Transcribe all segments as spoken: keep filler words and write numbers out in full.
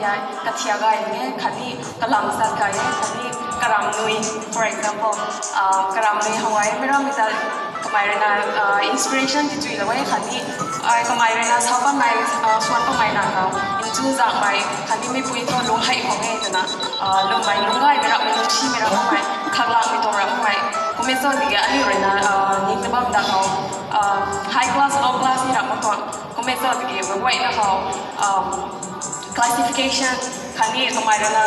Kathiak gay e, khatni kalam sat gay e, khatni karam nui, for example, karam nui how e, meic rammei ta kamei rui na inspiration ti chuilou e, khatni kamei rui na sa bammei, suan bammei na khou nchuzakmei khatni meipui thu lung hei khang e twna, lwmmei lungc gaymei ramhmei, lungcsimei ramhmei, khaklangmei tuang ramhmei, kummei cho tiki aniu rui na ning na bam da khou, high class, low class ni ramh mak khou, kummei cho tiki meic guayna khou classification khatni kamei rui na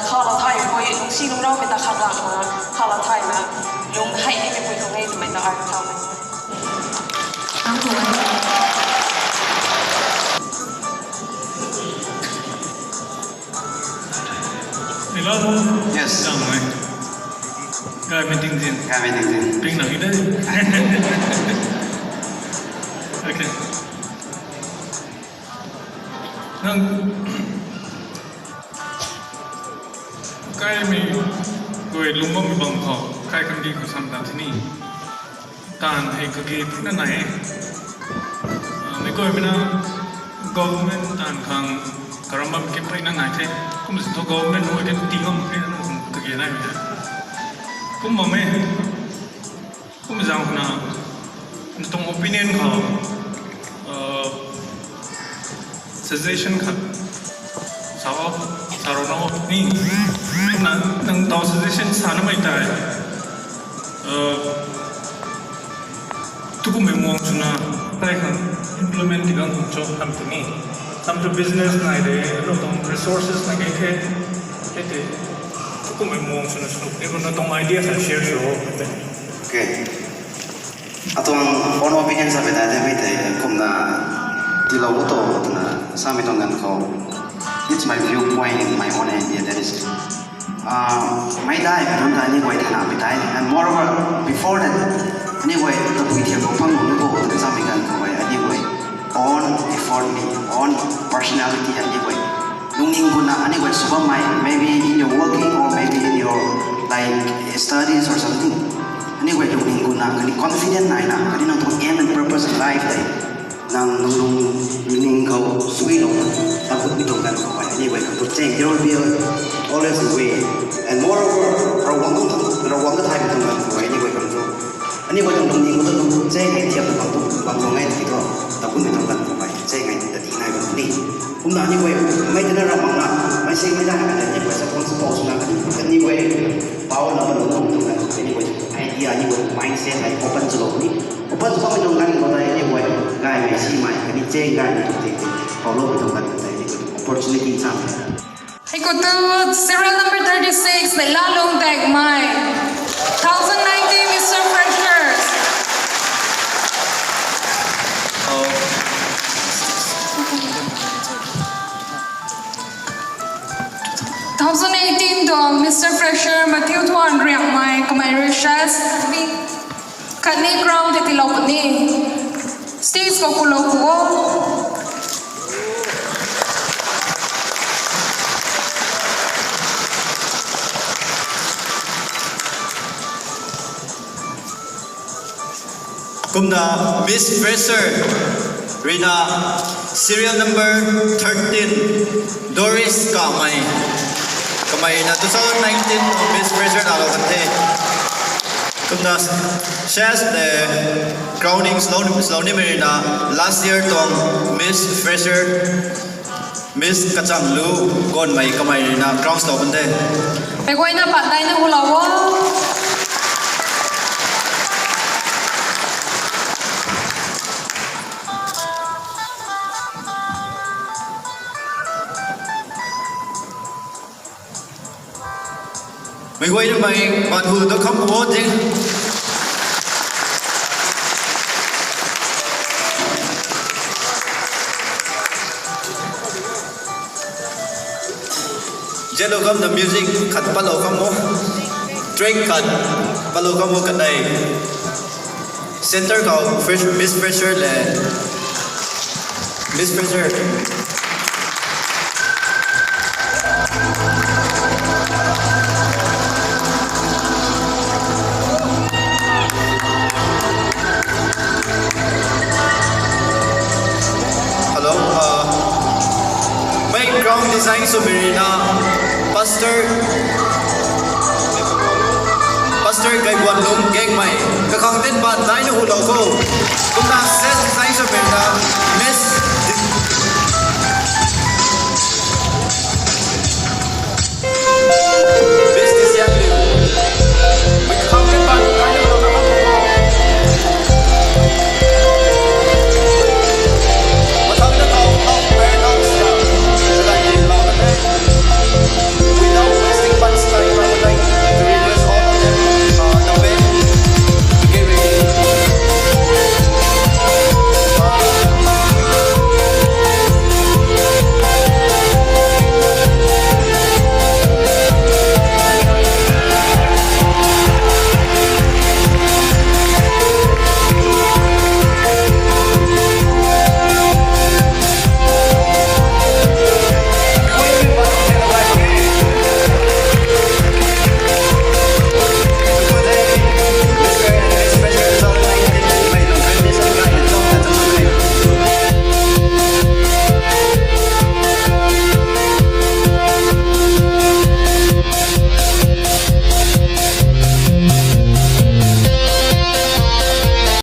khalou thay pui, lungcsi lungc raumei ta khaklangna khalou thayna lung hei ni meipui khang e twmei ta ai thau. Hello. Yes. Dang mei. Gaymei tingzin. Gaymei tingzin. Ping nang e de. Okay. Nang kaimei guay lungc bammei bam khou, kai kandih khou sam ta tini. Taanv hei kage puna nai e. Meic guaymei na government taanv khang karam bam kipei na nai the. Kum si thu government hoi kan ti ngam the, anu khang kage naimei he. Kum bam e. Kum zaeng khou na, nang tuang opinion khou suggestion khat sa, sa rou na ni. Nang, nang tuang suggestion sa namei tei tukummei muang swna, tei khang implement ti gang khang cho ham tini. Sam tu business nai de, anu tuang resources nai kei the, hei tei tukummei muang swna sw, e na tuang idea khat share sw o, tei. Okay. Atuang own opinion sa mei tei, mei tei kumna tiilou to twna samei tuang ganv khou, it's my viewpoint, my own idea, that is, meic daihmei nunc ta aniw guay thanamei tei, and moreover, before that, aniw guay tabui thiak khou pang lungc ni bo twna samei ganv khou e, aniw guay own effort ni, own personality aniw guay lungning guna aniw guay sw bammei, maybe in your working or maybe in your, like, studies or something. Aniw guay lungning guna khatni confident naina, khatni nang tuang aim and purpose in life tei nang nang lungning khou suilou, takhutmei tuang ganv khou e, aniw guay khang tu chang, there will be a, always a way. And moreover, Ravguangc, Ravguangc kathaymei tuang ganv khou e, aniw guay khang tu, aniw guay tuang lungning khou tu nang chang hei thiak bam tu, bam tuang e tiki thu, takhutmei tuang ganv khou e, chang hei ta ti nai bam ni. Kumna aniw guay mei tana ram makna, mei singmei daihmei tei aniw guay sa khang support swna khatni, kaniw guay pauna bam lungc tuang ganv khou, aniw guay idea, aniw guay mindset hei open swlou ni. Open sw bammei tuang ganv khou tei aniw guay gaymei simei khatni chang gaymei tuang ting, pawloumei tuang ganv khou tei aniw guay opportunity cham. Hei khou tu serial number thirty-six, Neihlalung Daengmei, twenty nineteen Mister Freshers. Twenty eighteen tuang Mister Fresher Mathiu Thuan Riangmei, kamei rui shas khatni crown tei tiilou puni. Stage khou kulou pu o. Kumna Miss Fresher rui na serial number thirteen, Doris Kamei. Kamei na two thousand nineteen Miss Fresher nalou kan the. Kumna shas le crowning swlou, swlou nimei rui na last year tuang Miss Fresher, Miss Kachanglu Gonmei, kamei rui na crown swlou kan the. Meic guayna pat daina hulou o. Meic guayna mei pat hu ta kham o te. Zianlou kham na music khat patlou kham o. Track khat patlou kham o kanei. Center khou fresh, Miss Fresher le. Miss Fresher. Hello, uh, mei Design swmei rui na Pastor, Pastor Gaibuanlung Gangmei, kakhang dinc pat daina hulou kho. Kumna set design swmei rui na Miss